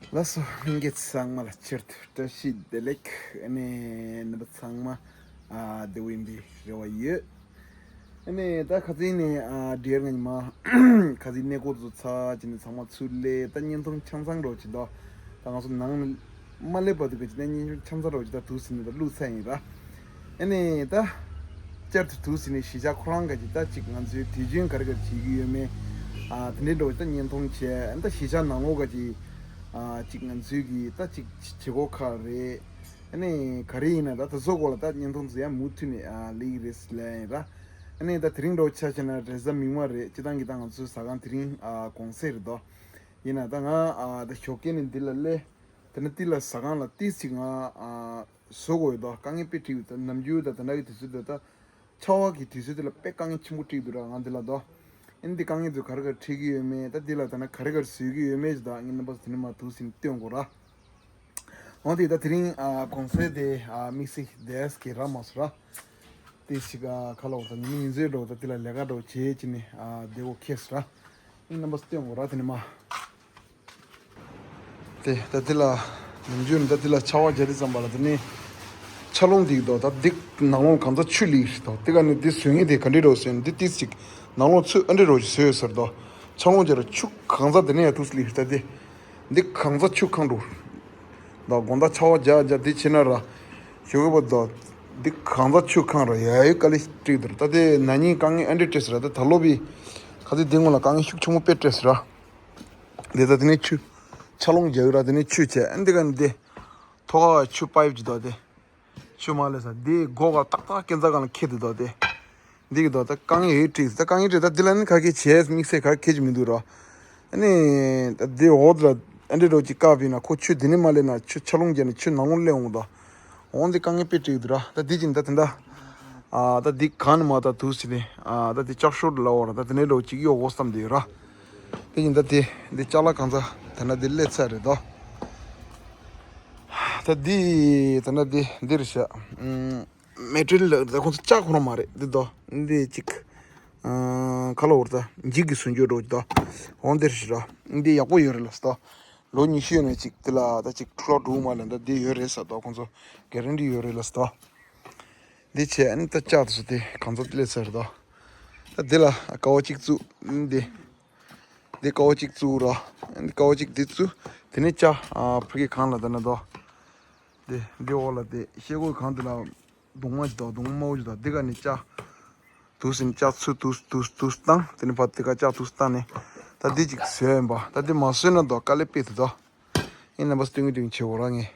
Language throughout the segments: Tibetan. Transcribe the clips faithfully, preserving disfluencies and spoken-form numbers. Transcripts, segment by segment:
ལགས་སོ། ལྷན་རྒྱས་ཚང་མ་ལ་སྤྱིར་དུ་བཀྲ་ཤིས་བདེ་ལེགས། ཨ་ནི་རྣམ་པ་ཚང་མ་ཨ་བདེ་པོ་ཡིན་པའི་རེ་བ་ཡོད། ཨ་ནི་ད་ཁ་སང་ནས་ཨ་འདྲེར་ང་ཉི་མ་ཁ་སང་གནས་སྐོར་དུ་ཚར་བྱས་ནས་ཚང་མ་ཚུར་སླེབས། ད་བརྙན་ཐུང་ཆ་ཚང་འདྲ་བོ་ཅིག་འདུག་ད་ང་ཚོ་ནང་མ་སླེབས་བར་དུ་གི་ཅིག་ད་བརྙན་ཐུང་ཆ་ཚང་འདྲ་བོ་ཅིག་ད་དུས་ཟིན་ནས་ད་བླུགས་ཚར་ཡིན་ར། ཨ་ནི་ད་བསྐྱར་དུ་དུས་ཟིན་ནས་གཞིས་ཆགས་ཁོ་རང་ག་ཅིག་ད་ཅིག་ང་ཚོའི་དུས་རྒྱུན་ག་རེ་ག་རེ་བྱེད་ཀྱི་ཡོད་མེད། ཨ་དེ་འདྲའི་འདྲ་བོ་ཅིག་ད་བརྙན་ཐུང་བྱས། ཨ་ནི་ད་གཞིས་ཆགས་ནང་ལོགས་ག་ཅིག་ཨ་ཅིག་ང་ཚོའི་གི་ད་ཅིག་བྱེད་སྒོ་ཁག་རེད། ཨ་ནི་ག་རེ་ཡིན་ན་ད་དེ་ཚོ་སྐོར་ལ་ད་བརྙན་ཐུང་ཚོ་ཡང་མུ་མཐུད་ནས་ཨ་ལེགས་རེད་ལབ་ཡིན་ར། ཨ་ནི་ད་དེ་རིང་འདྲ་བོ་ཆ་བཞག་ན་རེས་གཟའ་མིག་དམར་རེད། སྤྱིར་བཏང་གི་ད་ང་ཚོའི་ཟ་ཁང་དེ་རིང་ཨ་གུང་སེང་རེད་དོ། ཡིན་ན་ད་ང་ཨ་ད་ཞོགས་ཀས་ནས་འདི་ལ་སླེབས། དེ་ནས་ཏི་ལ་ཟ་ཁང་ལ་ཏིས་ཅིག་ང་ཨ་བཟོ་དགོས་ཡོད་དོ། དཀའ་ངལ་དཔེ་འཕྲད་ཡོད། ད་ནམ་རྒྱུན་ད་དེ་འདྲ་གི་དུས་ཚོད་དེ་ད་ཆར་པ་གི་དུས་ཚོད་དེ་ལ་དཔེ་དཀའ་ངལ་ཆེན་པོ་འཕྲད་ཀྱི་འདུག་ར། ང་འདི་ལ་དོ། ཨ་ནི་འདི་དཀའ་ངལ་དེ་ག་རེ་ག་རེ་འཕྲད་ཀྱི་ཡོད་མེད། ད་འདི་ལ་ད་ན་ག་རེ་ག་རེ་བཟོས་ཀྱི་ཡོད་མེད་ཅིག་ད་ངས་རྣམ་པ་ཚོ་དེ་ནས་མར་དུས་ཟིན་སྟོན་དགོས་ར། འོན་ཏེ་ད་དེ་རིང་ཨ་གུང་སེང་དེ་ཨ་དམིགས་བསལ་དེ་གི་ར་མ་སོང་ར། དེ་ཞིག་ཨ་ཁ་ལོག་ད་ཉི་མ་ཉིན་མཚན་འགྲོ་ད་དེ་ལ་ལས་ཀ་འགྲོ་བྱེད་ཀྱི་ནི་ཨ་བདེ་བོ་ཁེལ་སོང་ར། ཨ་ནི་རྣམ་པ་ཚོ་སྟོན་དགོས་ར་དེ་ནས་མར། དེ་ད་དེ་ལ་ནམ་རྒྱུན་ད་དེ་ལ་ཆར་པ་རྒྱག་དུས་ཙམ་པ་ལ་དེ་ནས་ཆར་རླུང་འདི་དོ་ད་འདི་ནང་ལོགས་གང་ཚ་ཆུ་ལི་དོ། དེ་ག་ནས་འདི་བཟོས་ངེས་དེ་ག་འདྲི་རོ་བཟོས་འདི་ཏིས་ཅིག་ནང་ལོགས་ཚུད་ཨ་འདྲི་རོ་ཞིག་བཟོས་ཡོད་ཟེར་དོ། ཆར་རླུང་རྒྱག་ར་ཆུ་གང་ཚ་དེ་ནས་ཡ་ཐུག་སི་ལི་ད་དེ་འདི་གང་ཚ་ཆུ་གང་འགྲོ་དོ། དགོང་དག་ཆར་པ་རྒྱག་རྒྱག་འདི་བྱེད་ན་ར་ཞོགས་པ་དོ། འདི་གང་ཚ་ཆུ་གང་ར་ཡ་ཡོད་དཀའ་ལས་སྤྲད་དུ་ར། ད་དེ་ན་ནིང་དཀའ་ངལ་ཨ་འདྲི་སྤྲད་ཟེར་ར། ད་ད་ལོ་བི་ཁ་ཚི་འདི་སྔོན་ལ་དཀའ་ངལ་ཤུགས་ཆེན་པོ་དཔེ་སྤྲད་ཟེར་ར། དེ་ད་དེ་ནས་ཆུ་ཆར་རླུང་རྒྱག་ཡོད་ར། དེ་ནས་ཆུ་བྱས་ཨ་འདི་ག་ནས་དེ་ཐོག་ཁ་ཆུ་པའིབ་ཅིག་དོ། དེ་ཆུ་མ་ལས་ས་དེ་སྒོ་ག་ཏག་ཏག་སྐས་འཛེག་ག་ལ་ཁེལ་དེ་དོ། དེ་འདི་གི་དོ་ད་དཀའ་ངལ་ཡོད་དྲིས་ད་དཀའ་ངལ་དྲིས་ད་འདི་ལ་ནི་ཁ་སྐད་བྱས་དམིགས་བསལ་ག་ཁེལ་གྱི་མི་འདུག་ར། ཨ་ནི་ད་དེ་འོག་ལ་ཨ་འདྲི་རོ་ཅིག་བཀག་པས་ན་ཁོ་ཆུ་འདི་ནས་མ་སླེབས་ན་ཆུ་ཆར་རླུང་རྒྱག་ནས་ཆུ་ནང་ལོགས་སླེབས་འོང་དོ། འོང་འདི་དཀའ་ངལ་དཔེ་སྤྲད་ཀྱི་འདུག་ར། ད་འདི་ཅིག་ད་དེ་འདྲ་ཨ་ད་འདི་གང་ནས་མ་ད་དུས་ཟིན་ནས་ཨ་ད་འདི་ལྕགས་ཤོག་ལ་འོ་ར་ད་དེ་ནས་འགྲོ་ཅིག་གཡོག་དགོས་བསམ་དེ་ཡོད་ར། དེ་ཡིན་ད་དེ་འདི་ཅ་ལག་གང་ཚ་ད་ན་འདི་སླེབས་ཚར་རེད་དོ། ད་འདི་ད་ན་འདི་འདི་རེད་ཤག་མེ་ཊེ་རི་ཡལ་ལ་ད་ཁོང་ཚོ་ལྕགས་ཁོ་རང་མ་རེད་འདི་དོ། འདི་ཅིག་ཁ་ལོ་བར་ད་འཇིག་གི་སུན་ཇོ་འགྲོ་ཅིག་དོ། འོང་འདི་རེད་ཤག་ར། འདི་ཡག་པོ་ཡོད་རེད་ལ་སི་དོ། ལོ་ཉི་ཤུ་ཡོད་ན་ཅིག་དེ་ལ་ད་ཅིག་ཁྲུ་ལོ་དྲུག་མ་ལེན་ད་འདི་ཡོད་རེད་ས་དོ། ཁོང་ཚོ་གེ་རན་ཊི་ཡོད་རེད་ལ་སི་དོ། འདི་བྱས་ཨ་ནི་ད་ལྕགས་དེ་ཚོ་དེ་གང་ཚ་སླེབས་ཚར་རེད་དོ། ད་འདི་ལ་ཀ་བ་གཅིག་བཙུགས་འདི། འདི་ཀ་བ་གཅིག་བཙུགས་ར། འདི་ཀ་བ་གཅིག་འདི་བཙུགས། དེ་ནས་ལྕགས་ཨ་ཕ་གི་གང་ལ་ད་ན་དོ། འདི་འདི་འོག་ལ་དེ་ཤེལ་སྒོ་གང་དེ་ལ་གདུང་མ་ཅིག་དོ། གདུང་མ་དམར་པོ་ཅིག་དོ། འདི་ག་ནས་ལྕགས་དུས་ཟིན་ལྕགས་ཚུ་དུས་དུས་དུས་བཏང་། དེ་ནས་ཕར་དེ་ག་ལྕགས་དུས་བཏང་ནས་ད་འདི་ཅིག་བཟོས་ཡིན་པ། ད་འདི་མ་བཟོས་ན་དོ་དཀའ་ལས་དཔེ་དེ་དོ། ཨེ་རྣམ་པ་སྟོན་གི་སྟོན་གི་བྱེད་འོ་ར་ངས།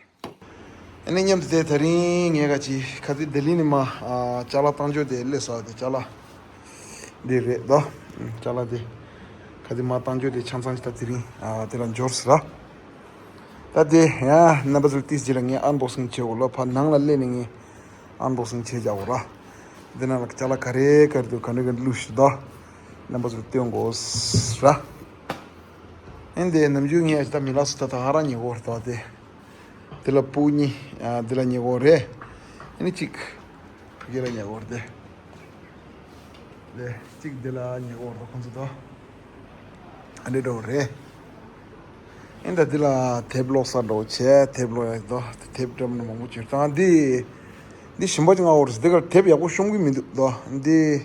ཨ་ནི་མཉམ་དུ་དེ་ད་རིང་ངས་ག་ཅི་ཁ་ཚི་ལྡི་ལི་ནས་མ་ཨ་ཅ་ལག་བཏང་ཆོག་དེ་སླེབས་སོང་། དེ་ཅ་ལག་འདི་རེད་དོ། ཅ་ལག་དེ་ཁ་ཚི་མ་བཏང་ཆོག་དེ་ཆ་ཚང་ཅིག་ད་དེ་རིང་ཨ་དེ་ལ་འབྱོར་སོང་ར། ད་དེ་ཡ་རྣམ་པ་ཚོར་ཏིས་ཅི་ལ་ངས་ཨན་བོག་སིང་བྱེད་འོ་ལོ། ཕ་ནང་ལ་སླེབས་ནས་ངས་ཨན་བོག་སིང་བྱེད་བྱ་འོ་ར། འདི་ནང་ལ་ཅ་ལག་ག་རེ་ག་རེ་འདུག་ག་འདྲ་ག་འདྲ་བླུགས་ཤིག་དོ། རྣམ་པ་ཚོར་སྟོན་དགོས་ར། ཨེ་འདི་ནམ་རྒྱུན་ངས་ད་མི་ལ་སུ་ད་ད་ཧ་ར་ཉེ་གོ་ར་དོ་དེ། དེ་ལ་སྤུ་གཉིས། ཨ་དེ་ལ་ཉེ་གོ་རེད། ཨ་ནི་གཅིག་ཕ་གི་ལ་ཉེ་གོ་རེད་དེ། དེ་གཅིག་དེ་ལ་ཉེ་གོ་རེད་ཁོང་ཚོ་དོ། ཨ་འདྲེ་འགྲོ་རེད། ཨེ་ད་དེ་ལ་དེབ་ཀློག་ས་འགྲོ་བྱས་དེབ་ཀློག་ཡག་དོ། དེབ་འདྲ་མི་མང་པོ་བྱོས་དང་འདི། འདི་ཞིམ་པ་ཅིག་མངགས་འོ་རེད། འདི་གར་དེབ་ཡག་པོ་ཤོང་གི་མི་འདུག་དོ་འདི།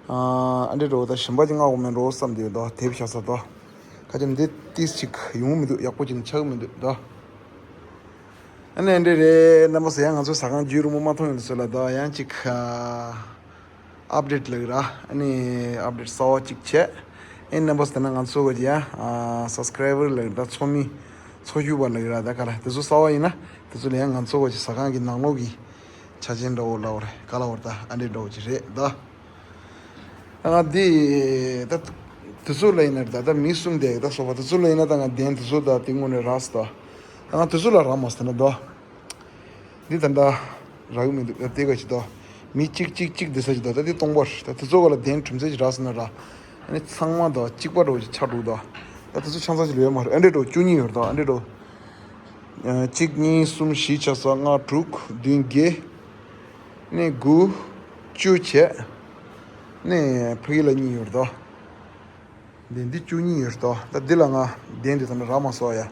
ཨ་འདྲེ་འགྲོ་ད་ཞིམ་པ་ཅིག་མངགས་འོ་མེད་འགྲོ་བསམ་དུས་དོ་དེབ་བཞག་ས་དོ། ཁ་ཅིག་འདི་ཏིས་ཅིག་ཡོང་མི་འདུག་ཡག་པོ་ཅིག་ཆགས་མི་འདུག་དོ། ཨ་ནི་འདི་རེད། རྣམ་པ་ཚོ་ཡང་ང་ཚོ་ཟ་ཁང་རྒྱུས་རིང་པོ་མ་མཐོང་ཡོད་ཚོད་ལ་དོ་ཡང་ཅིག་ཨ་ཨབ་ཌེཊ་ལབ་ར། ཨ་ནི་ཨབ་ཌེཊ་གསར་པ་ཅིག་བྱས། ཨེ་རྣམ་པ་ཚོ་ད་ན་ང་ཚོ་གི་ཡང་ཨ་སབ་སི་ཀ་རའི་བར་ལབ་ར། ཚོགས་མི་ཚོགས་ཞུགས་པ་ལབ་ར། ད་ག་ལ་དེ་ཚོ་གསར་པ་ཡིན་ན་དེ་ཚོ་ལ་ཡང་ང་ཚོ་གི་ཟ་ཁང་གི་ནང་ལོགས་ཀྱི་ཆ་རྐྱེན་འདྲ་བོ་ལབ་ར་ག་ལབ་ར་ད་ཨ་འདྲེ་འདྲ་བོ་ཅིག་རེད་ད། ང་འདི་ད་དུས་ཚོད་ལ་ཡིན་ན་ད་ད་མི་གསུམ་དེ་ད་སོ་པ་དུས་ཚོད་ལ་ཡིན་ན་ད་ང་གདན་དུས་ཚོད་ད་དེ་དངོས་གནས་རག་སོང་། ད་ང་དུས་ཚོད་ལ་རག་མ་སོང་ན་ད་འདི་ད་ད་རག་གི་མི་འདུག་ད་དེ་ག་ཅི་ད་མི་གཅིག་གཅིག་གཅིག་བསྡད་ས་ཅི་ད་ད་དེ་སྟོང་པར་ད་དུས་ཚོད་ག་ལ་གདན་གྲུམ་ཚད་ཅི་རག་སོང་ན་ར། ཨ་ནི་ཚང་མ་ད་གཅིག་པ་འགྲོ་ཅི་ཆ་འགྲོ་ད། ད་དུས་ཚོད་ཆང་ས་ཅི་ལོས་མ་རེད། ཨ་འདྲེ་འགྲོ་བཅུ་གཉིས་ཡོད་ད། ཨ་འདྲེ་འགྲོ། གཅིག་གཉིས་གསུམ་བཞི་ཆ་ས་ལྔ་དྲུག་བདུན་བརྒྱད། ནས་དགུ། བཅུ་བྱས། ནས་ཕ་གི་ལ་གཉིས་ཡོད་རེད་དོ། འདི་འདི་བཅུ་གཉིས་ཡོད་རེད་དོ། ད་འདི་ལ་ང་གདན་འདི་ད་ནི་རག་མ་སོང་ཡ།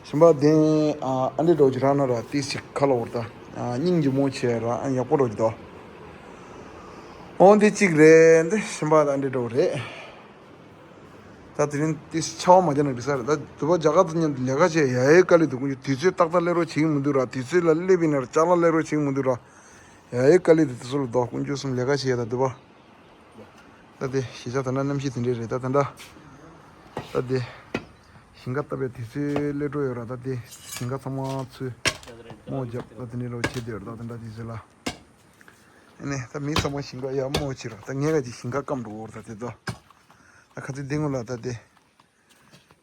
གཞན་པ་དེ་ཨ་ཨ་འདྲེ་འདྲ་བོ་ཅིག་རག་ན་ར་ཏིས་ཅིག་ཁ་ལོ་བར་ད་ཨ་སྙིང་རྗེ་མོ་བྱས་ར་ཨ་ཡག་པོ་འདྲ་བོ་ཅིག་འདུག་འོ་འདི་གཅིག་རེད། འདི་གཞན་པ་ཨ་འདྲེ་འདྲ་བོ་རེད། ད་དེ་རིང་ཏིས་ཆར་པ་མ་རྒྱབ་ན་འགྲིག་ས་རེད། ད་དུ་བ་རྒྱ་གར་དུ་མཉམ་དུ་ལས་ཀ་བྱས་ཡ་ཡའི་དཀའ་ལས་འདུག་དཀོན་མཆོག་དུས་ཚོད་ཏག་ཏག་སླེབས་རོགས་བྱེད་ཀྱི་མི་འདུག་ར། དུས་ཚོད་ལ་སླེབས་ཡིན་ན་ར་ཅ་ལག་སླེབས་རོགས་བྱེད་ཀྱི་མི་འདུག་ར། ཡ་ཡའི་དཀའ་ལས་འདུག་དེ་ཚོ་ལ་འདུག་དཀོན་མཆོག་གསུམ་ལས་ཀ་བྱས་ཡ་ད་དུ་བ། ད་དེ་གཞིས་ཆགས་ད་ན་གནམ་གཤིས་དེ་འདྲས་རེད། ད་ད་འདྲ། ད་དེ་ཞིང་ཁ་བཏབ་པའི་དུས་ཚོད་སླེབས་འགྲོ་ཡོད་ར། ད་དེ་ཞིང་ཁ་ཚང་མ་ཚུར་རྨོ་བརྒྱབ་ད་དེ་འདྲས་རོགས་བྱེད་དེ་ཡོད་ར། ད་ད་འདྲ་དུས་ཚོད་ལ། ཨ་ནི་ད་མི་ཚང་མ་ཞིང་ཁ་ཡར་རྨོ་བྱེད་ར། ད་ངས་ག་ཅིག་ཞིང་ཁ་སྐམ་འགྲོ་གོ་ར། ད་དེ་ད་ད་ཁ་ཚིག་འདི་ངོ་ལ་ད་དེ།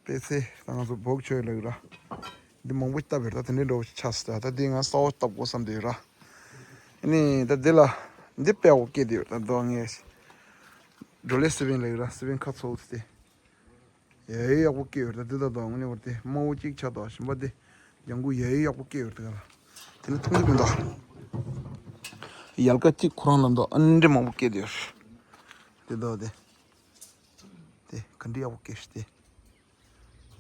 པེ་ཚེ་ད་ང་ཚོ་བོག་ཆོས་ལ་ཡོད་ར། འདི་མང་པོ་བཏབ་ཡོད་ར། ད་དེ་འདྲས་འགྲོ་ཆགས་སི་ད། ད་དེ་ང་ས་འོག་བཏབ་དགོས་བསམ་དེ་ཡོད་ར། ཨ་ནི་ད་དེ་ལ་འདི་དཔེ་ཡག་པོ་སྐྱེས་དེ་ཡོད་ར། ད་དོ་ངས་སྒྲོ་ལེ་སི་པན་ལ་ཡོད་ར། སི་པན་ཁ་ཚོགས་དེ། ཡ་ཡ་ཡག་པོ་སྐྱེས་ཡོད་ར། ད་དེ་ད་དོ་ངོ་ནས་བར་དེ་དམར་པོ་གཅིག་ཆགས་དོ། གཞན་པ་དེ་ལྗང་གུ་ཡ་ཡ་ཡག་པོ་སྐྱེས་ཡོད་ར། དེ་ལ་དེ་ནི་མཐོང་གི་མི་འདུག་ཡལ་ག་གཅིག་ཁོ་རང་ལ་འདུག་ཨ་འདྲས་མང་པོ་སྐྱེས་དེ་ཡོད་ར། དེ་དོ་དེ། དེ་ག་འདྲ་ཡག་པོ་སྐྱེས་ཤག་དེ།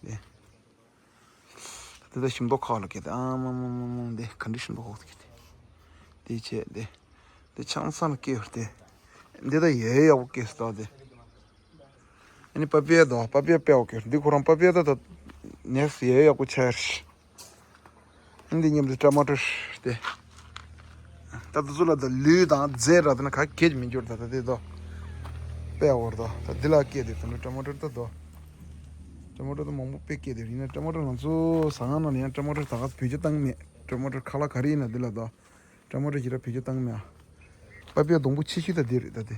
དེ། དེ་ད་ཤིང་ཏོག་ཁ་ལ་སྐྱེས་དེ། ཨ་མ་མ་མ་མ། དེ་ག་འདྲ་ཤིང་ཏོག་ཁ་སྐྱེས་དེ། དེ་བྱས་དེ། དེ་ཆང་ས་ལ་སྐྱེས་ཡོད་དེ། འདི་ད་ཡ་ཡ་ཡག་པོ་སྐྱེས་སོང་ད་དེ། ཨ་ནི་པ་པི་ཡ་དང་པ་པི་ཡ་དཔེ་ཡག་པོ་སྐྱེས། འདི་ཁོ་རང་པ་པི་ཡ་ད་ད་ནེག་སི་ཡ་ཡ་ཡག་པོ་ཆགས་ཡོད་རེད། འདི་མཉམ་དུ་ཊ་མ་ཊར་དེ། ད་དུ་ཚོ་ལ་ད་ལུས་དང་རྫས་ར་དེ་ན་ག་གེ་མི་འགྱུར་ད། ད་དེ་དོ། དཔེ་ཡག་པོ་རེད་དོ། ད་འདི་ལ་སྐྱེས་དེ་ད་ནི་ཊ་མ་ཊར་ད་དོ། ཊ་མ་ཊར་ད་མང་པོ་དཔེ་སྐྱེས་དེ་ཡིན་ན་ཊ་མ་ཊར་ང་ཚོ་ཟ་ཁང་ནང་ལ་ཡང་ཊ་མ་ཊར་ད་ག་བེད་སྤྱོད་བཏང་མེད། ཊ་མ་ཊར་ཁ་ལག་ག་རེ་ཡིན་ན་འདི་ལ་དོ། ཊ་མ་ཊར་ཞིག་ར་བེད་སྤྱོད་བཏང་མེད། པ་པི་ཡ་སྡོང་པོ་ཆེ་ཤོས་ད་འདི་རེད་ད་དེ།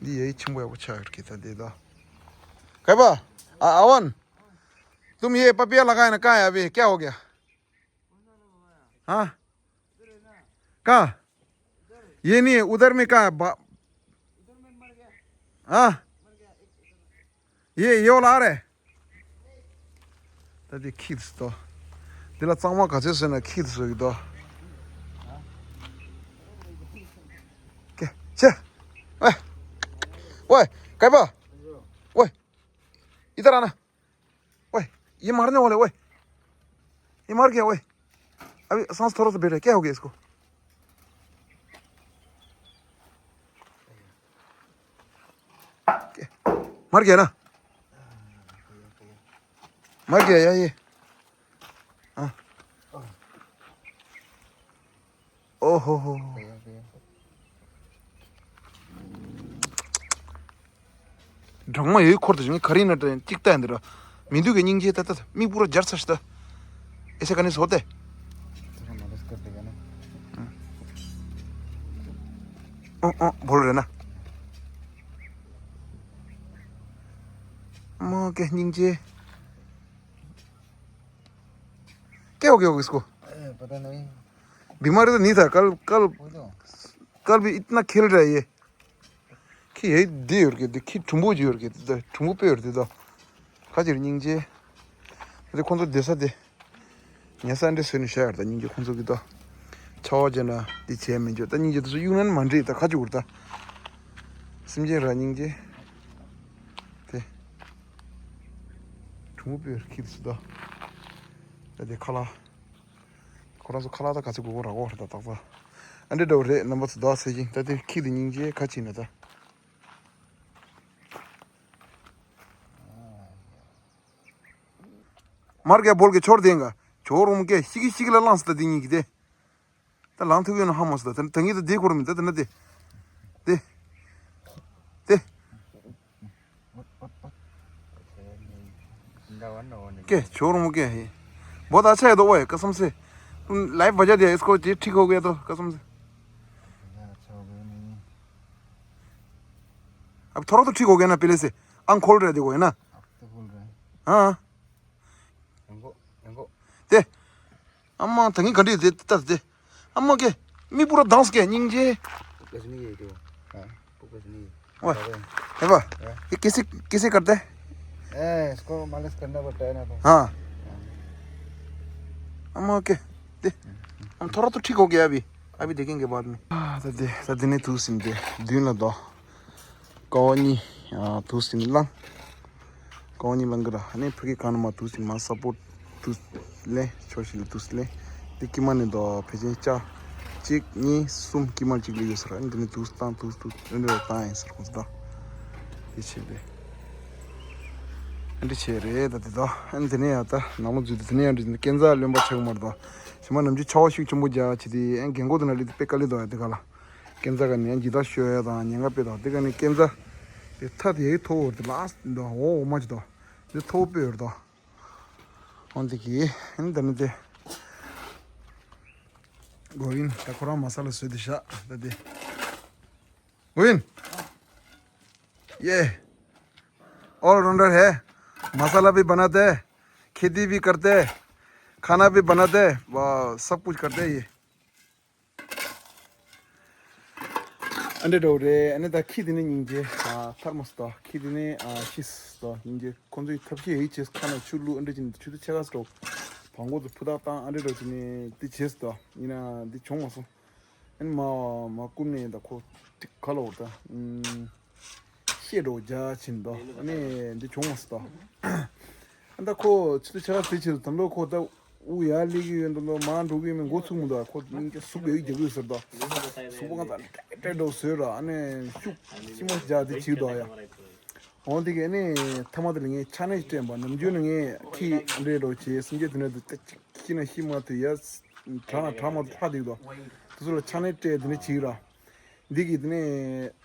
འདི་ཡ་ཡི་ཆེན་པོ་ཡག་པོ་ཆགས་ཡོད་ཀྱི་ད་དེ་དོ། ག་པ། ཨ་ཨ་ཝན། तुम ये पपिया लगाए ना, कहाँ है अभी, क्या हो गया? हाँ? कहाँ? ये नहीं है, उधर में कहाँ है? बा-, हाँ? ये, ये वाला आ रहा है? ད་དེ་ཁྱི་དེ་ཚོ། འདི་ལ་གཙང་མ་ག་ཚོད་བཟོས་ན་ཁྱི་དེ་ཚོ་ཡོད་དོ། ཀེ་ཆེ། ཝེ། ཝེ། ག་པ། ཝེ། इधर आना। ओए, ये मारने वाले, ओए। ये मर गया, ओए। अभी सांस थोड़ा सा बैठा है, क्या हो गया इसको? क्या? मर गया ना? मर गया यार ये। हाँ। ཨོ་ཧོ་ཧོ། སྦྲང་མ་ཡོད་འཁོར་དུ་བྱུང་། ག་རེ་ཡིན་ན་འདྲ་ཡིན་གཅིག་ལྟ་ཡིན་འདི་ར། མི་འདུག་གི་སྙིང་རྗེ་ད་ལྟ་མིག་སྤུ་ར་འབྱར་ཚར་ཤི་ད། ऐसे करने से होता है? ཨོ་ཨོ་बोल रहे ना। མ་གི་སྙིང་རྗེ། क्या हो गया इसको? ए, पता नहीं। बीमारी तो नहीं था कल, कल, वो तो। कल भी इतना खेल रहा है ये। ཁྱི་ཡེ་འདི་ཡོད་ཀྱི་འདི་ཁྱི་གྲུང་པོ་ཅིག་ཡོད་ཀྱི་འདི་གྲུང་པོ་དཔེ་ཡོད་འདི་དོ། ཁ་ཅིག་སྙིང་རྗེ། འདི་ཁོང་ཚོ་བསྡད་ས་དེ། ཉལ་ས་འདྲ་བཟོས་ནས་བཞག་ཡོད་ད་སྙིང་རྗེ་ཁོང་ཚོ་གི་དོ། ཆར་པ་བརྒྱབ་ན་འདི་བྱས་མི་འཇོག་ད་སྙིང་རྗེ་དེ་ཚོ་གཡུག་ན་མ་འགྲིག་ད་ཁ་ཅིག་ཡོད་ད། སེམས་ཅན་ར་སྙིང་རྗེ། དེ། གྲུང་པོ་དཔེ་ཡོད་ཁྱི་དེ་ཚོ་དོ། ད་དེ་ཁ་ལག་ཁོ་རང་ཚོ་ཁ་ལག་ད་ག་ཚོད་དགོས་དགོས་རག་གོ་རེད་ད་ཏག་ཏག་ཨ་འདྲ་འདྲ་བོ་རེད། རྣམ་པ་ཚོ་ད་ཟེར་གྱིན་ད་དེ་ཁྱི་དེ་སྙིང་རྗེ་ཁ་ཕྱིན་ན་ད། མར་གྱི་སྦོལ་གྱི་ཆོར་དེ་འགའ་ཆོར་རུང་ཀྱེ་ཤི་གི་ཤི་གི་ལ་ལངས་སི་ད་དེ་གཉིས་ཀྱི་དེ། ད་ལངས་ཐུབ་ཡོད་ན་ཧ་མ་སོ་ད་ད་ངས་ད་དེ་ཁོ་ར་མི་ད་དེ་ན་དེ། དེ། དེ། के छोर मुके है। बहुत अच्छा है तो वो है कसम से। तुम लाइव बजा दिया इसको, ये ठीक हो गया तो कसम से। अच्छा हो गया नहीं। अब थोड़ा तो ठीक हो गया ना पहले से। आँख खोल रहे देखो, है ना? अब तो खोल रहे हैं। हाँ। དེ། ཨ་མ་ད་ངས་ག་འདྲས་དེ་ལྟར་དེ། ཨ་མ་ཀེ། མི་པུ་ར་དྭངས་ཀེ་སྙིང་རྗེ། कुछ नहीं है तो। हाँ। कुछ नहीं है। ओए। बाबा। हे बा। हाँ। ये कैसे, कैसे करते हैं? ए, इसको मालिश करना पड़ता है ना तो। हाँ। हाँ। अम्मा ओके। दे। हम थोड़ा तो ठीक हो गया अभी। अभी देखेंगे बाद में। ད་དེ་ད་དེ་ནས་དུས་ཟིན་ཏེ་མདུན་ལ་དོ། ཀ་བ་གཉིས་ཨ་དུས་ཟིན་ལང་། ཀ་བ་གཉིས་ལང་གི་ར་ཨ་ནི་ཕ་གི་གང་ན་མ་དུས་ཟིན་མ་སཔོར་ཊི་ དུས་ལེན། ཕྱོགས་བཞི་ལ་དུས་ལེན། འདི་དཀྱིལ་མ་ནས་དོ་ཕལ་ཆེར་ལྕགས་གཅིག་གཉིས་གསུམ། དཀྱིལ་མ་གཅིག་ལ་ཡོད་ས་རེད། འདི་ནས་དུས་བཏང་། དུས་དུས་འདི་འདྲ་བཏང་ཡིན་ཟེར་ཁོང་ཚོ་ད། དེ་བྱས་ཏེ། ཨ་འདི་བྱས་རེད་ད་དེ་དོ། ཨ་འདི་ནས་ཡང་ད་ནང་ལོགས་འཛུལ་ཏེ་དེ་ནས་ཡང་འདི་སྐས་འཛེག་རློན་པ་ཆགས་ཀྱི་མ་རེད་དོ། ཞེ་མ་ནམ་རྒྱུན་ཆར་པ་ཤུགས་ཆེན་པོ་རྒྱག་བྱས་ཏེ་ཨ་རྒན་གོག་དེ་ན་ལི་དེ་དཔེ་དཀའ་ལས་དོ། ཡ་དེ་ག་ལ་སྐས་འཛེག་ག་ནས་ཡང་འཇིགས་སྐྲག་ཤོར་ཡ་དང་ཉེན་ཁ་དཔེ་དོ། དེ་ག་ནས་སྐས་འཛེག་དེ་ཐ་དེ་ཡི་མཐོ་བོར་དེ་ལ་འདི་འོ་འོ་མ་ཅིག་དོ། འདི་མཐོ་བོ་དཔེ་ཡོད་དོ། འོན་ཏེ་གི་ཨ་ནི་ད་ནི་དེ། གོ་ཝིན་ད་ཁོ་རང་མ་ས་ལ་བཟོས་ཏེ་བཞག་ད་དེ། གོ་ཝིན། ये ऑलराउंडर है। मसाला भी बनाते, खेती भी करते, खाना भी बनाते, सब कुछ करते ये। ཨ་འདྲ་འདྲ་བོ་རེད། ཨ་ནི་ད་ཁྱི་དེ་ནི་སྙིང་རྗེ། ཨ་ཐར་མ་སོ་ད། ཁྱི་དེ་ནི་ཨ་ཤི་སོ་ད། སྙིང་རྗེ། ཁོ་ཚོའི་ཐབས་ཤེས་ཡིད་ཆེས་ཁ་ན་ཆུ་བླུགས། ཨ་འདྲ་ཅིག་ཆུ་ཚོད་ཕྱེད་ཀ་ཙམ་འགྲོ། བང་མགོ་ཚོ་ཕུ་ཐག་བཏང་། ཨ་འདྲ་འདྲ་བོ་ཅིག་ནི་དེ་བྱས་སོ་ད། ཡིན་ན་འདི་བྱུང་མ་སོང་། ཨ་ནི་མ་མ་བསྐུམ་ནས་ད་ཁོ་ཏིག་ག་ལ་འོར་ད། ཨུམ། ཤེས་འགྲོ་རྒྱ་ཆེན་དོ། ཨ་ནི་འདི་བྱུང་མ་སོང་དོ། ཨ་ད་ཁོ་ཆུ་ཚོད་ཕྱེད་ཀ་ཙམ་ཕྱིན་ཙམ་དུ་ཁོ་ད་དབུགས་ཡར་སླེབས་ཀྱི་ཡོད་འདུག་འདུག་མར་འགྲོ་གི་ཡོད་མེད་མགོ་ཚོས་མི་འདུག་ཁོ་སྙིང་རྗེ་ཟུག་བེའུ་རྒྱག་གི་ཡོད་ཟེར་དོ། གཟུགས་པོ་གང་ལྟར་ཏྲེ་ཏྲེ་འགྲོ་བཟོས་ར། ཨ་ནི་ཤུགས་ཅི་མ་རྒྱག་དེ་བྱེད་དོ་ཡ། འོན་ཏེ་གི་ཨ་ནི་མཐའ་མ་དེ་ལ་ངས་ཆ་ནས་སྤྲད་པ། ནམ་རྒྱུན་ནི་ངས་ཁྱི་འདྲེ་འགྲོ་བྱེད་སེམས་ཅན་དེ་འདྲ་དེ་ཏག་ཅིག་ཤི་ན་ཤི་མ་ཐུབ་ཡ། དྲག་ན་དྲག་མ་ཐུབ་ཐག་དེ་གི་དོ། དེ་ཚོ་ལ་ཆ་ནས་སྤྲད་དེ་འདྲ་བྱེད་ར། འདི་གི་དེ་ནས།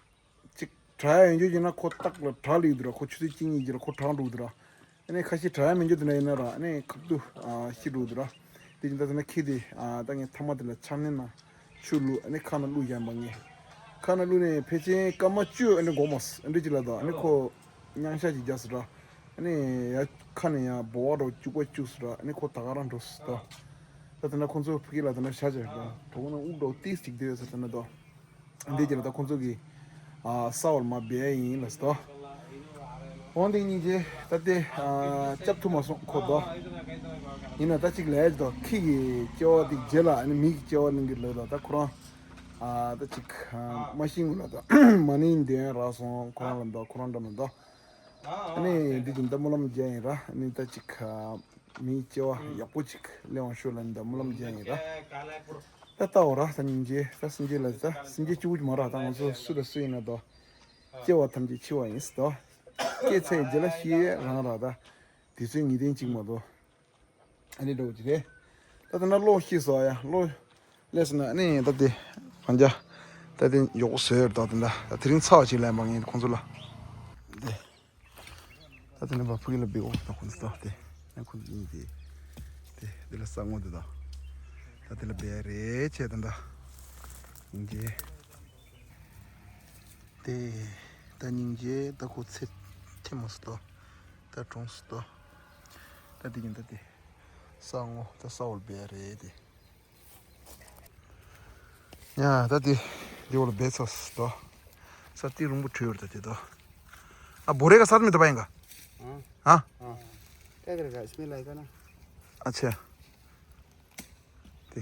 ཅིག་དྲག་ཡ་ཡོད་རྒྱུ་ཡིན་ན་ཁོ་རྟག་ལ་དྲག་ལེགས་འདུག་ར། ཁོ་ཆུ་ཚོད་གཅིག་གཉིས་རྗེས་ལ་ཁོ་དྲག་འགྲོ་འདུག་ར། ཨ་ནི་ཁ་ཤས་དྲག་ཡ་མི་འགྱུར་དེ་འདྲ་ཡིན་ན་ར། ཨ་ནི་ཁ་ཐུག་ཨ་ཤི་འགྲོ་འདུག་ར། དེ་ཡིན་ད་དེ་ན་ཁྱི་དེ་ཨ་ད་ངས་མཐའ་མ་དེ་ལ་ཆ་ནས་ན་ཆུ་བླུགས། ཨ་ནི་ཁ་ན་བླུགས་བཞག་པ་ངས། ཁ་ན་བླུགས་ནས་ཕལ་ཆེར་སྐར་མ་བཅུ་ཨ་ནི་འགོར་མ་སོང་། ཨ་འདྲ་ཅིག་ལ་ད། ཨ་ནི་ཁོ་མྱང་ཤ་ཅིག་རྒྱག་སོང་ར། ཨ་ནི་ཡ་ཁ་ནས་ཡ་ལྦུ་བ་འདྲ་བོ་སྐྱུག་པ་སྐྱུག་སོང་ར། ཨ་ནི་ཁོ་ད་ག་རང་འགྲོ་སོང་ད། ད་དེ་ན་ཁོ་ཚོ་ཕ་གི་ལ་དེ་ན་ཤ་ཅིག་ར། གྲོགས་ན་དབུགས་འདྲ་བོ་ཏིས་ཅིག་བསྡད་ཡོད་ས་དེ་ན་ད། འདི་རྗེས་ལ་ད་ཁོང་ཚོ་གིས་ཨ་ས་འོག་ལ་མར་སྦས་ཡིན་ལབ་སོང་། འོན་ཏེ་སྙིང་རྗེ་ད་དེ་ཨ་སྐྱབས་ཐུབ་མ་སོང་ཁོ་དོ། ཡིན་ན་ད་ཅིག་ལས་ཀྱི་དོ། ཁྱི་གི་སྐྱེ་བ་དེ་རྗེས་ལ་ཨ་ནི་མི་གི་སྐྱེ་བ་ལེན་གི་ལོས་དོ། ད་ཁོ་རང་ཨ་ད་ཅིག་ཨ་མ་ཤི་སྔོན་ལ་ད་མ་ཎི་འདོན་རག་སོང་། ཁོ་རང་ལ་འདོ། ཁོ་རང་འདྲ་མི་འདོ། ཨ་ནི་འདི་བཞིན་ད་སྨོན་ལམ་རྒྱག་ཡིན་ར། ཨ་ནི་ད་ཅིག་ཨ་མིའི་སྐྱེ་བ་ཡག་པོ་ཅིག་ལེན་པར་ཤོག་ལབ་ནས་ད་སྨོན་ལམ་རྒྱག་ཡིན་ར། ད་ལྟ་འོ་ར། ད་སྙིང་རྗེ། ད་སེམས་ཅན་ལ། ད་སེམས་ཅན་གཅིག་པུ་ཅིག་མ་ར། ད་ང་ཚོ་སུ་ལ་སུ་ཡིན་ན་ད་སྐྱེ་བ་ཐམས་ཅད་འཆི་བ་ཡིན་ཟེར་ད། སྐྱེས་ཚར་རྗེས་ལ་ཤི་ཡས་རང་ར། ད་དུས་ཚོད་ངེས་གཏན་ཅིག་མ་གཏོགས། ཨ་ནི་འདྲ་བོ་ཅིག་རེད། ད་ལྟ་ན་གློག་ཤི་སོང་ཡ། གློག་ལས་སོང་ན་ཨ་ནི་ད་དེ་གང་རྒྱ་ད་དེ་མགྱོགས་པོ་བཟོས་ཡོད། ད་དེ་འདྲ་ད་དེ་རིང་ཚར་བ་ཅིག་ལབ་པ་ངས་ཁོང་ཚོ་ལ། དེ་ད་དེ་ནས་ཕ་གི་ལ་སྦས་འོ། ད་ཁོང་ཚོ་ད་དེ་ནས་ཁོང་ཚོ་གཉིས་དེ་དེ་དེ་ལ་ས་ངོ་དེ་ད་ད་དེ་ལ་སྦས་རེད་བྱས། ད་ད་སྙིང་རྗེ། དེ་ད་སྙིང་རྗེ། ད་ཁོ་ཚེ་ཐེ་མོ་སུ་ཏོ། ད་གྲོངས་སུ་ཏོ། ད་དེ་ཡིན་ད་དེ་ས་ངོ་ད་ས་འོག་ལ་སྦས་རེད་དེ། ཡ་ད་དེ་དེ་འོག་ལ་སྦས་ཚར་སོང་ད། ས་དེ་རུང་པོ་བྲོས་ཡོད་ད་དེ་ད། ཨ་བོ་རེ་ག་ས་མི་ད་པ་ཡིན་ག་ཨ། ཨ། ཨ། ཏེ་དེར་ག་སྨི་ལ་ཡི་ཀ་ན། ཨ་ཆ། དེ།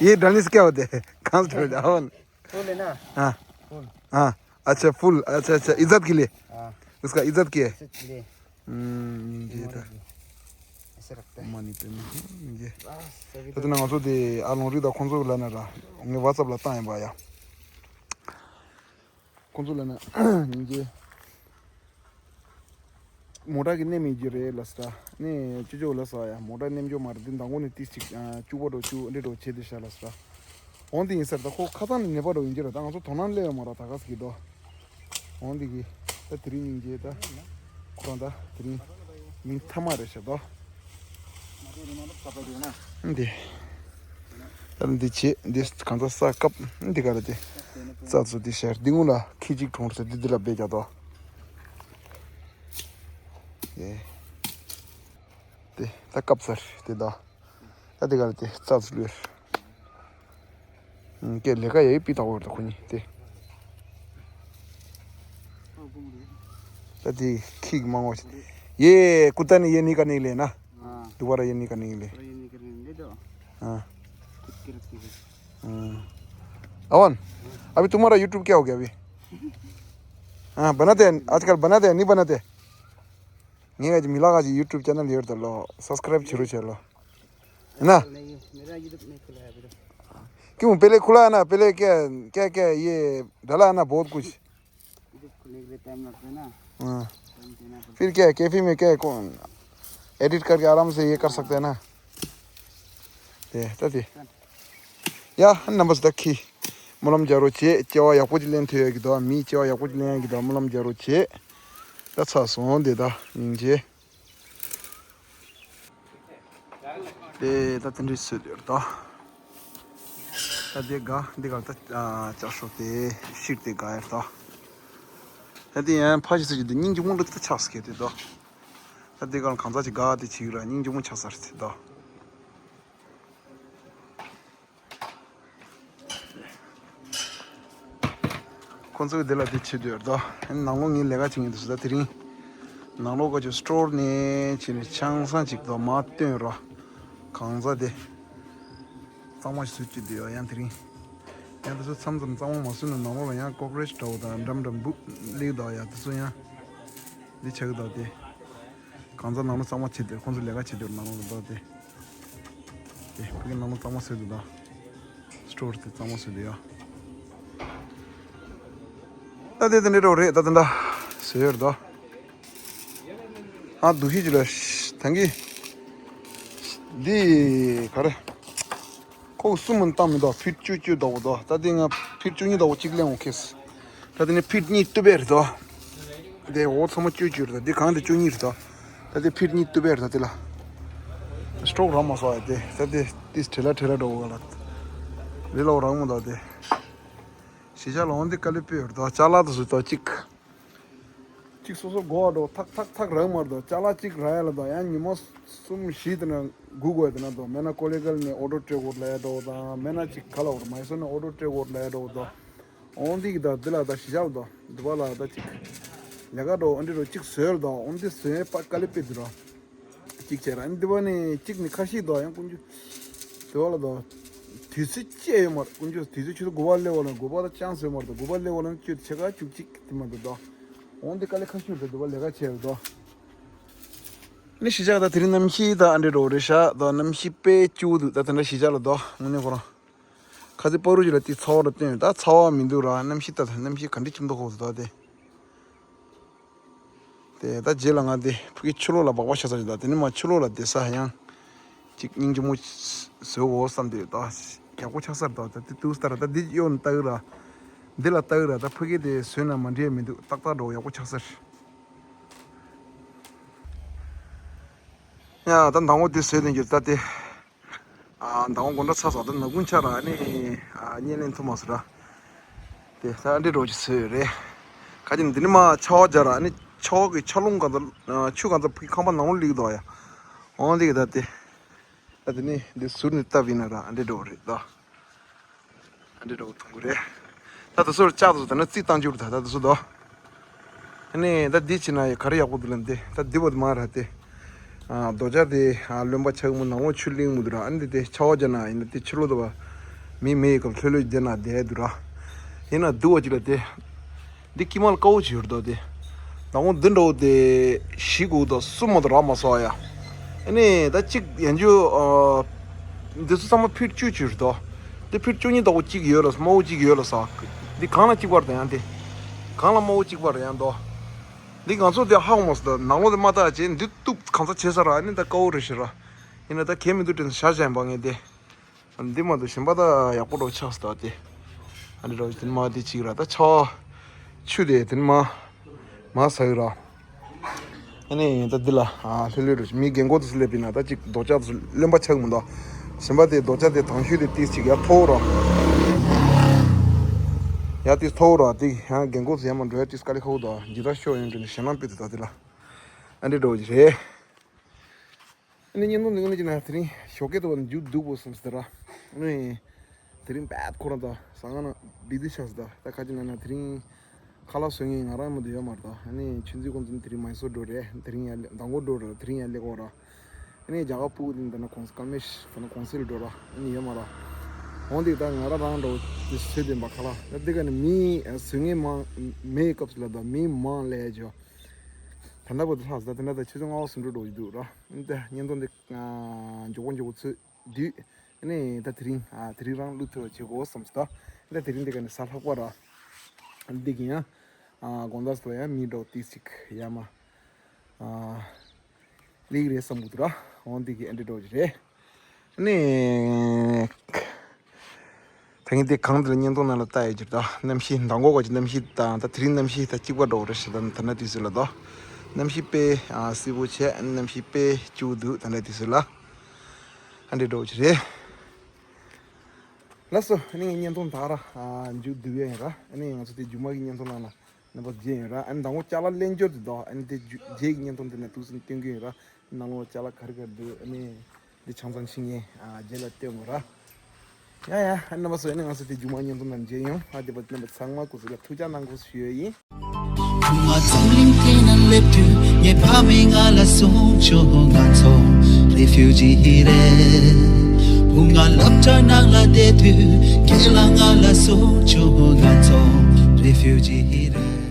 ཡེ་ཌལ་ནི་སི་ཀ་བ་དེ། གང་ཟེར་ད་ཨ་ཝན། ཕུལ་ལེ་ན། ཨ། ཕུལ། ཨ། ཨ་ཆ་ཕུལ། ཨ་ཆ་ཨ་ཆ། ཨི་ཛད་ཀི་ལེ། ཨ། ཨུས་ཀ་ཨི་ཛད་ཀི། ཨ་ཆ་ལེ། ཨུམ། སྙིང་རྗེ་ད། ཨེ་སེ་རག་ཏེ། མ་ནི་པེ་མ་སྙིང་རྗེ། ད་དེ་ན་ང་ཚོ་དེ་ཨ་ལོང་རི་དང་ཁོང་ཚོ་ལ་ན་ར། ངས་ཝ་ཙབ་ལ་བཏང་ཡིན་པ་ཡ། ཁོང་ཚོ་ལ་ན་སྙིང་རྗེ། མོ་ཊ་གི་གནས་མེད་ཀྱི་རེད་ལ་ས། ནས་ཅོ་ཅོ་ལ་ས་ཡ། མོ་ཊ་གནས་མཆོག་མ་རེད། འདི་མདང་དགོང་ནས་ཏིས་ཅིག་ཨ་སྐྱུག་པ་འགྲོ་སྐྱུག་འདྲེ་འགྲོ་བྱེད་དེ་ཤ་ལ་ས། འོང་དེ་ཡིན་ས་རེད། ད་ཁོ་ཁ་སང་ནས་ནད་པ་འགྲོ་ཡིན་གྱི་རེད། ད་ང་ཚོ་དོ་སྣང་སླེབས་ཡོད་མ་རེད། ད་ག་ཟེར་གྱི་འདུག་འོང་དེ་གི་ད་དེ་རིང་སྙིང་རྗེ་ད། ཁོ་རང་ད་དེ་རིང་ཉིན་མཐའ་མ་རེད་ཤག་ད། འདི། ད་འདི་བྱེད། འདི་གང་ཚ་ས་སྐབས་འདི་ག་རེད་དེ། རྩྭ་ཚོ་འདི་ཤར་འདི་ངུ་ལ་ཁི་གཅིག་གྲོང་ཚོ་འདི་འདི་ལ་སྦས་རྒྱག་ད། ཨེ། དེ་ད་སྐབས་ཚར་དེ་ད། ད་དེ་ག་རེད་དེ་རྩྭ་ཚོ་ལུས། ཀྱེ་ལས་ཀ་ཡེ་པི་ཏག་བར་དུ་ཁོ་གཉིས་ཏེ། ད་དེ་ཁིག་མང་བ་ཡེ་ཀུ་ཏ་ནི་ཡེ་ནི་ཀ་ནི་ལེ་ན། हाँ। दोबारा ये नहीं करने के लिए। ये नहीं करने के लिए तो। हाँ। खुद के रखते हैं। हम्म। अवन, अभी तुम्हारा YouTube क्या हो गया अभी? हाँ, बनाते हैं, आजकल बनाते हैं, नहीं बनाते? ངས་ག་ཅིག་མི་ལ་ག་ཅིག་YouTube channel ཡོད་དོ་ལོ། Subscribe བྱེད་རོགས་བྱེད་ལོ། ཡིན་ན། क्यों पहले खुला है अभी तो? क्यों पहले खुला है ना? पहले क्या, क्या, क्या ये डाला है ना बहुत कुछ। इधर खुलने के लिए टाइम लगता है ना। हाँ। टाइम देना पड़ता फिर क्या, कैफे में क्या, कौन एडिट करके आराम से ये कर सकते हैं ना? དེ་ད་དེ། ཡ་རྣམ་པ་ཚོ་ད་ཁི། སྨོན་ལམ་རྒྱག་རོགས་བྱེད། སྐྱེ་བ་ཡག་པོ་ཅིག་ལེན་ཐུབ་ཡ་གི་དོ། མིའི་སྐྱེ་བ་ཡག་པོ་ཅིག་ལེན་ཡ་གི་དོ། སྨོན་ལམ་རྒྱག་རོགས་བྱེད། ད་ཚར་སོང་དེ་ད་སྙིང་རྗེ། དེ་ད་དེ་འདྲའི་སུ་དེར་ད། ད་དེ་ག་འདི་ག་ད་ཨ་ཅག་ཤོག་དེ་ཤིག་དེ་ག་ཡར་ད། ད་དེ་ཡང་ཕ་ཞིག་སུ་ཅིག་དེ་སྙིང་རྗེ་མོ་འདྲ་དེ་ཆགས་སུ་སྐྱེ་དེ་ད། ད་དེ་ག་གང་ཚ་ཅིག་ག་དེ་ཅིག་ར་སྙིང་རྗེ་མོ་ཆགས་ས་རེད་དེ་ད། ཁོང་ཚོས་འདི་ལ་འདི་བྱེད་འདོད་ད། ནང་ལོགས་ངས་ལས་ཀ་བྱེད་མཁན་དུ་སུ་ད་དེ་རིང་། ནང་ལོགས་ཀ་ཅིག་སི་ཊོར་ནས་བྱས་ནས་ཆང་ས་ཅིག་ད་མ་བཏོན་ར། གང་ཟ་དེ། གཙང་མ་ཞིག་བཟོ་བྱེད་འདོད་ཡ་ཡང་དེ་རིང་། ཡང་དེ་ཚོ་མཚམས་མཚམས་གཙང་མ་མ་བཟོས་ན་ནང་ལོགས་ལ་ཡང་ཀོག་རོ་ཆི་འདྲ་བོ་དང་འགྲམ་འགྲམ་འབུ་སླེབས་ད་ཡ་དེ་ཚོ་ཡང་། འདི་ཆགས་ཀྱི་ད་དེ། གང་ཟ་ནང་ལོགས་གཙང་མ་བྱེད་འདོད་ཁོང་ཚོ་ལས་ཀ་བྱེད་འདོད་ནང་ལོགས་ལ་ད་དེ། དེ་ཕ་གི་ནང་ལོགས་གཙང་མ་བཟོས་འདུག་ད། སི་ཊོར་དེ་གཙང་མ་བཟོས་འདུག་ཡ། ད་དེ་དེ་འདྲའི་འགྲོ་རེད་ད་དེ་འདྲ། བཟོས་ཡོད་ད། ཨ་འདུག་ཤི་ཅི་ལ། ཐང་གི། འདི་ག་རེ། ཁོ་གསུམ་མིན་བཏང་མི་འདུག་ཕིཊ་བཅུ་བཅུ་འདྲ་བོ་འདུག་ད་དེ་ང་ཕིཊ་བཅུ་གཉིས་འདྲ་བོ་གཅིག་ལེན་འོང་ཁེས། ད་དེ་ནི་ཕིཊ་གཉིས་བཏུབ་པས་རེད་དོ། དེ་འོ་ཚང་མ་བཅུ་བཅུ་རེད་དོ། འདི་གང་དེ་བཅུ་གཉིས་རེད་དོ། ད་དེ་ཕིཊ་གཉིས་བཏུབ་པས་རེད་དོ་དེ་ལ། སི་ཊོག་རག་མ་སོང་ཨ་དེ། ད་དེ་ཏིས་བྲེལ་ལ་བྲེལ་ལ་འགྲོ་གོ་ལ། རེད་ལ་འོ་རག་མ་འདུག་དེ། གཞིས་ཆགས་ལ་འོང་དེ་དཀའ་ལས་སྤོས་རེད་དོ། ཅ་ལག་དེ་ཚོ་དོ་གཅིག་གཅིག་སོ་སོ་གོ་བ་འགྲོ་ཐག་ཐག་ཐག་རག་མ་རེད་དོ། ཅ་ལག་གཅིག་རག་ཡ་ལ་དོ་ཡང་ཉི་མ་གསུམ་བཞི་དེ་ན་སྒུག་དགོས་དེ་ན་དོ། མེད་ན་ཀོ་ལེ་གལ་ནས་ཨོ་ཊོ་སྤྲད་དགོས་ལ་ཡ་འགྲོ་དང་མེད་ན་གཅིག་ག་ལ་འོར་མ་ཡི་སོ་ནས་ཨོ་ཊོ་སྤྲད་དགོས་ལ་ཡ་འགྲོ་དོ། འོང་འདི་གི་ད་འདི་ལ་ད་གཞིས་ཆགས་ལ་ད་འདི་པ་ལ་ད་ཅིག་ལས་ཀ་འགྲོ་ཨ་འདི་རུ་ཅིག་བཟོས་ལ་ད་འོང་འདི་བཟོས་པ་དཀའ་ལས་དཔེ་འདི་ར་ཅིག་བྱས་ར་ཨ་འདི་པ་ནས་ཅིག་ནི་ཁ་ཤས་ད་ཡང་ཀུན་རྒྱུ་འདི་པ་ལ་ད་དུས་ཚོད་བཅད་ཡོད་མ་རེད། ཀུན་རྒྱུ་དུས་ཚོད་ཆུ་ཚོད་དགུ་པ་སླེབས་པ་ལ་དགུ་པ་ད་ཅང་བཟོས་མ་རེད། ད་དགུ་པ་སླེབས་པ་ལ་ཆུ་ཚོད་ཕྱེད་ཀ་བཅུ་གཅིག་དེ་མ་འདུག་ད་འོང་འདི་དཀའ་ལས་ཁ་ཤས་རེད། འདི་པ་ལས་ཀ་བྱས་རེད་ད་ནི་གཞིས་ཆགས་ད་དེ་རིང་གནམ་གཤིས་ད་ཨ་འདྲས་འགྲོ་རེད་ཤག་ད་གནམ་གཤིས་དཔེ་སྐྱིད་པོ་འདུག་ད་དེ་འདྲ་གཞིས་ཆགས་ལ་ད་དངོས་གནས་ཁོ་རང་། ཁ་སི་པ་རུ་ཅིག་ལ་དེ་ཚ་བ་རུ་བཏོན་ད་ཚ་བ་མི་འདུག་ར། གནམ་གཤིས་ད་གནམ་གཤིས་ག་འདྲ་ཁྱིམ་ཐོག་ཁོག་སུ་ད་དེ། དེ་ད་རྗེས་ལ་ང་དེ་ཕ་གི་ཕྱི་ལོགས་ལ་སྦག་སྦག་ཤ་ཚ་ཞིག་ད་དེ་ནི་མ་ཕྱི་ལོགས་ལ་བསྡད་ས་ཡང་ཅིག་སྙིང་རྗེ་མོ་བཟོ་འོ་བསམ་དེ་ད་ཡག་པོ་ཆགས་ས་རེད། ད་ད་དེ་ཏུས་ལྟར་ད་འདི་གཡོན་ལྟ་གི་ར། འདི་ལ་ལྟ་གི་ར། ད་ཕ་གི་དེ་བཟོས་ན་མ་འདྲེས་མི་འདུག་ཏག་ཏག་འགྲོ་ཡག་པོ་ཆགས་ས་རེད། ཡ་ད་མདང་དགོང་དེ་བཟོས་དེ་འགྱུར་ད་དེ། ཨ་མདང་དགོང་དགོང་དག་ཚ་ས་ད་ནག་ཁུང་ཆགས་ར་ནི་ཨ་བརྙན་ལེན་ཐུབ་མ་སོང་ར། དེ་ས་འདྲེ་འགྲོ་ཅི་སོས་རེད། ཁ་ཅིག་འདི་ནི་མ་ཆར་པ་རྒྱག་ར་ནི་ཆར་པ་གི་ཆར་རླུང་གང་ཚ་ཆུ་གང་ཚ་ཕི་ཁང་པ་ནང་ལོགས་སླེབས་འདུག་ཡ། འོང་སླེབས་ད་དེ། ད་དེ་ནི་འདི་ཟུར་ནས་བཏབ་ཡིན་ན་ར་ཨ་འདྲེ་འགྲོ་རེད་ད། ཨ་འདྲེ་འགྲོ་ཐུང་གི་རེད། ད་དེ་ཚོར་ལྕགས་དེ་ཚོ་ད་ནི་རྩིས་བཏང་རྒྱུ་རེད་ད་ད་དེ་ཚོ་ད། ཨ་ནི་ད་འདི་བྱས་ན་ཡ་ག་རེ་ཡག་པོ་འདུག་ལབ་འདི་ད་འདི་བ་དེ་མ་ར་དེ། རྡོ་ལྕགས་དེ་རློན་པ་ཆགས་མོ་ནང་ལོགས་ཆུ་ལིང་མོ་འདུག་ར། ཨ་ནི་དེ་ཆར་པ་རྒྱག་ན་ཡིན་ན་དེ་ཕྱི་ལོགས་དུ་བ་མི་མེད་སྐབས་ལྷོད་ལྷོད་བསྡད་ན་བསྡད་འདུག་ར། ཡིན་ན་འདུག་བ་ཅིག་ལ་དེ། འདི་ཀི་མལ་དཀར་པོ་ཅིག་ཡོད་རེད་དོ་དེ། ནང་ལོགས་འདི་འདྲ་བོ་དེ་བཞི་དགུ་དང་གསུམ་མ་གཏོགས་རག་མ་སོང་ཡ། ཨ་ནི་ད་གཅིག་ཡན་ཆོད་འདི་ཚོ་ཚང་མ་ཕིཊ་བཅུ་ཅིག་རེད་དོ། འདི་ཕིཊ་བཅུ་གཉིས་དག་པོ་གཅིག་ཡོད་ལ་དམའ་བོ་གཅིག་ཡོད་ལ་ས། འདི་གང་ལ་གཅིག་པར་དང་ཡང་དེ། གང་ལ་དམའ་བོ་གཅིག་པར་ཡང་དོ། འདི་ང་ཚོ་དེ་ཧ་གོ་མ་སོང་ད་ནང་ལོགས་དེ་མ་བལྟ་བྱས་འདི་གཏུབ་གང་ས་བྱས་ས་ར་ཨ་ནི་ད་དཀར་པོ་རེད་ཤི་ར། ཡིན་ན་ད་གལ་མི་འདུག་དྲན་ཤ་ཞན་པ་ངས་དེ། འདི་མ་གཏོགས་གཞན་པ་ད་ཡག་པོ་འགྲོ་ཆགས་སོང་ད་དེ། ཨ་འདྲ་འདྲ་བོ་དེ་མ་དེ་གཅིག་ར་ད་ཆར་པ། ཆུ་དེ་དེ་མ། མ་ཟ་གི་ར། ཨ་ནི་ད་འདི་ལ་ཨ་ལྷོད་ལྷོད་འགྲོ་མི་རྒན་གོག་དེ་ཚོ་སླེབས་པ་ཡིན་ན་ད་གཅིག་རྡོ་ལྕགས་དེ་ཚོ་རློན་པ་ཆགས་མི་འདུག་གཞན་པ་དེ་རྡོ་ལྕགས་དེ་དང་ཤོས་དེ་ཏིས་གཅིག་ཡར་མཐོ་ར། ཡར་ཏིས་མཐོ་ར་དེ་ཡང་རྒན་གོག་ཚོ་ཡར་མར་འགྲོ་ཡ་ཏིས་དཀའ་ལས་ཁག་པོ་འདུག་ཇི་ལྟར་ཤོར་ཡོང་འགྲོ་ནས་ཞེད་སྣང་དཔེ་དེ་ད་དེ་ལ། ཨ་འདྲ་འདྲ་བོ་ཅིག་རེད། ཨ་ནི་བརྙན་ཐུང་འདི་ངོ་ནས་ཅི་ན་དེ་རིང་ཞོགས་ཀས་ཐོག་མཇུག་བསྡུ་དགོས་བསམ་སྟེ་ར། ཨ་ནི་དེ་རིང་བད་ཁོ་རང་ད་ཟ་ང་ན་བི་དུ་ཆགས་སྟེ་ད་ཁ་ཅིག་ན་ན་དེ་རིང་ཁ་ལག་བཟོ་མཁན་ང་རང་མ་གཏོགས་ཡོད་མ་རེད་ད། ཨ་ནི་ཆུ་འཛིན་ཁོང་ཚོ་དེ་རིང་མའི་སོར་འགྲོ་རེད། དེ་རིང་ཡར་མདང་དགོང་འགྲོ་རེད། དེ་རིང་ཡར་སླེབས་ཀྱི་ཡོད་ར། ཨ་ནི་རྒྱ་གར་ཕྲུ་གུ་དེ་ད་ན་གོང་ས་ཀལ་མེ་ཤི་ད་ན་གོང་སིལ་འགྲོ་ར། ཨ་ནི་ཡོད་མ་ར། འོང་དེ་ད་ང་རང་རང་འགྲོ་དེ་བཟོས་བསྡད་པ་ཁ་ལག་ད་དེ་ག་ནི་མི་བཟོ་མཁན་མང་མེད་སྐབས་སུ་ལ་ད་མི་མང་ལས་ཇོ། ད་ ད་ལྟ་བར་དུ་ལྷག་ཟླ་དེ་འདྲ་དང་ཆུ་ཚོད་ལྔ་པ་ཟིན་འགྲོ་འགྲོ་གི་འདུག་ར། ཨ་ནི་ད་བརྙན་ཐུང་འདི་མགྱོགས་པོ་མགྱོགས་པོ་ཚུད་དུས། ཨ་ནི་ད་དེ་རིང་ཨ་དེ་རིང་རང་བླུག་ཐུབ་པ་བྱེད་དགོས་བསམ་སོང་། ད་ཨ་ནི་ད་དེ་རིང་འདི་ག་ནས་གཟའ་ལྷག་པ་ར། ཨ་ནི་འདི་གི་ཡང་ཨ་དགོང་དག་སོ་ཡང་མི་འགྲོ་ཏིས་ཅིག་ཡ་མ་ཨ་ལིག་རེད་བསམ་གི་འདུག་ར། འོ་འདི་གི་ཨ་འདྲ་འགྲོ་གི་རེད། ཨ་ནི། ད་ངས་དེ་གང་དེ་ལ་བརྙན་ཐུང་ནང་ལ་ལྟ་ཡོད་ཀྱི་རེད། ད་གནམ་གཤིས་མདང་དགོང་ག་ཅིག་གནམ་གཤིས་དང་ད་དེ་རིང་གནམ་གཤིས་ད་གཅིག་པ་འདྲ་བོ་རེད་ཤག་ད་ད་ནི་དུས་ཚོད་ལ་ད་གནམ་གཤིས་དཔེ་ཨ་བསིལ་པོ་བྱས། གནམ་གཤིས་དཔེ་སྐྱིད་པོ་འདུག་ད་ལྟ་དུས་ཚོད་ལ་ཨ་འདྲ་འདྲ་བོ་ཅིག་རེད། ལགས་སོ། ཨ་ནི་ངས་བརྙན་ཐུང་དག་ར་ཨ་མཇུག་བསྡུ་གི་ཡིན་ར། ཨ་ནི་ང་ཚོ་དེ་མཇུག་མ་གི་བརྙན་ཐུང་ནང་ལ་རྣམ་པ་མཇལ་ཡོང་ར། ཨ་ནི་མདང་དགོང་ཅ་ལག་ལེན་འབྱོར་དེ་དག་ཨ་ནི་དེ་རྗེས་ཀྱི་བརྙན་ཐུང་དེ་ནས་ཐུགས་སེམས་སྟོན་གི་ཡིན་ར། ནང་ལོགས་ཅ་ལག་ག་རེ་ག་རེ་འདུག་ཨ་ནི་འདི་ཆང་ཚང་ཤིང་ངས་ཨ་རྗེས་ལ་སྟོན་དགོས་ར། ཡ་ཡ། ཨ་རྣམ་པ་ཚོ་ཨ་ནི་ང་ཚོ་དེ་མཇུག་མ་བརྙན་ཐུང་ནང་མཇལ་ཡོང་། ཨ་དེ་བར་རྣམ་པ་ཚང་མ་སྐུ་གཟུགས་ལ་ཐུགས་ཅག་གནང་དགོས་ཞུ་ཡ་ཡིན། བུ་ང་འཛམ་གླིང་སྟེང་ན་སླེབས་དུས་ངའི་ཕ་མས་ང་ལ་གསུངས་བྱུང་། ང་ཚོ་རེ་ཕིའུ་ཇི་རེད། བུ་ང་སློབ་གྲྭ་ནང་ལ་བསྡད་དུས་ཁྱེད་ལ་ང་ལ་གསུངས་བྱུང་། ང་ཚོ་རེ་ཕིའུ་ཇི་རེད།